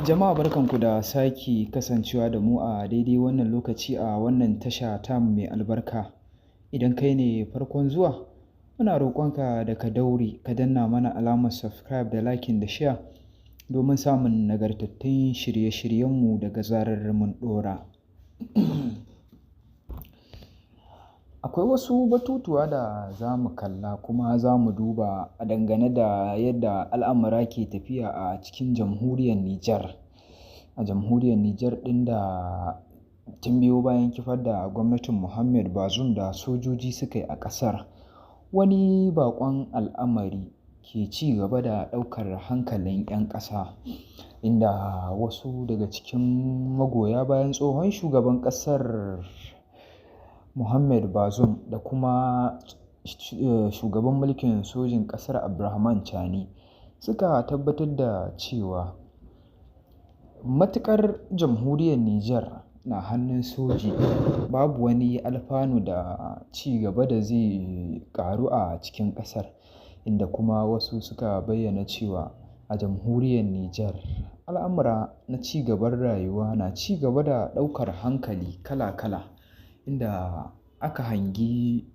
Jama'a, barkanku da sake kasancewa da mu a daidai wannan lokaci a wannan tasha tamu mai albarka. Idan kai ne farkon zuwa, muna roƙonka da ka daure ka danna mana alamar subscribe da liking da share domin samun nagartattun shirye-shiryenmu daga zarar mun ɗora. Akwai wasu batutuwa da za mu kalla kuma za mu duba a dangane da yadda al'amura ke tafiya a cikin Jamhuriyar Nijar. A Jamhuriyar Nijar ɗin da tun biyo bayan kifar da gwamnatin Muhammad Bazoum da sojoji suka yi a ƙasar, wani baƙon al'amari ke ci gaba da ɗaukar hankalin 'yan ƙasa, inda wasu daga cikin magoya bayan tsohon shugaban ƙasar Muhammad Bazoum da kuma shugaban mulkin sojin ƙasar Abdurrahman Chani suka tabbatar da cewa matuƙar Jamhuriyar Nijar na hannun soji, babu wani alfanu da ci gaba da zai ƙaru a cikin ƙasar, inda kuma wasu suka bayyana cewa a Jamhuriyar Nijar al'amura na ci gaban rayuwa na ci gaba da ɗaukar hankali kala-kala, inda aka hangi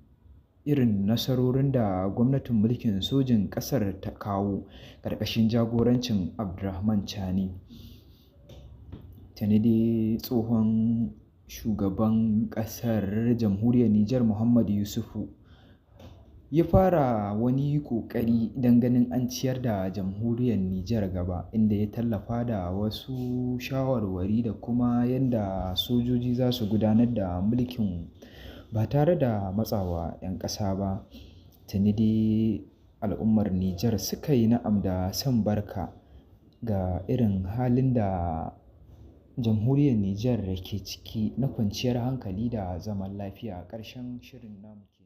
irin nasarorin da gwamnatin mulkin sojin ƙasar ta kawo ƙarƙashin jagorancin Abdurrahman Chani. Tuni dai tsohon shugaban ƙasar Jamhuriyar Nijar Muhammadu Yusufu ya fara wani ƙoƙari don ganin an ciyar da Jamhuriyar Nijar gaba, inda ya tallafa da wasu shawarwari da kuma yadda sojoji za su gudanar da mulkin ba tare da matsawa 'yan ƙasa ba. Tuni dai al'ummar Nijar suka yi na'am da son barka ga irin halin da Jamhuriyar Nijar ke ciki na kwanciyar hankali da zaman lafiya. Ƙarshen shirin namu kenan.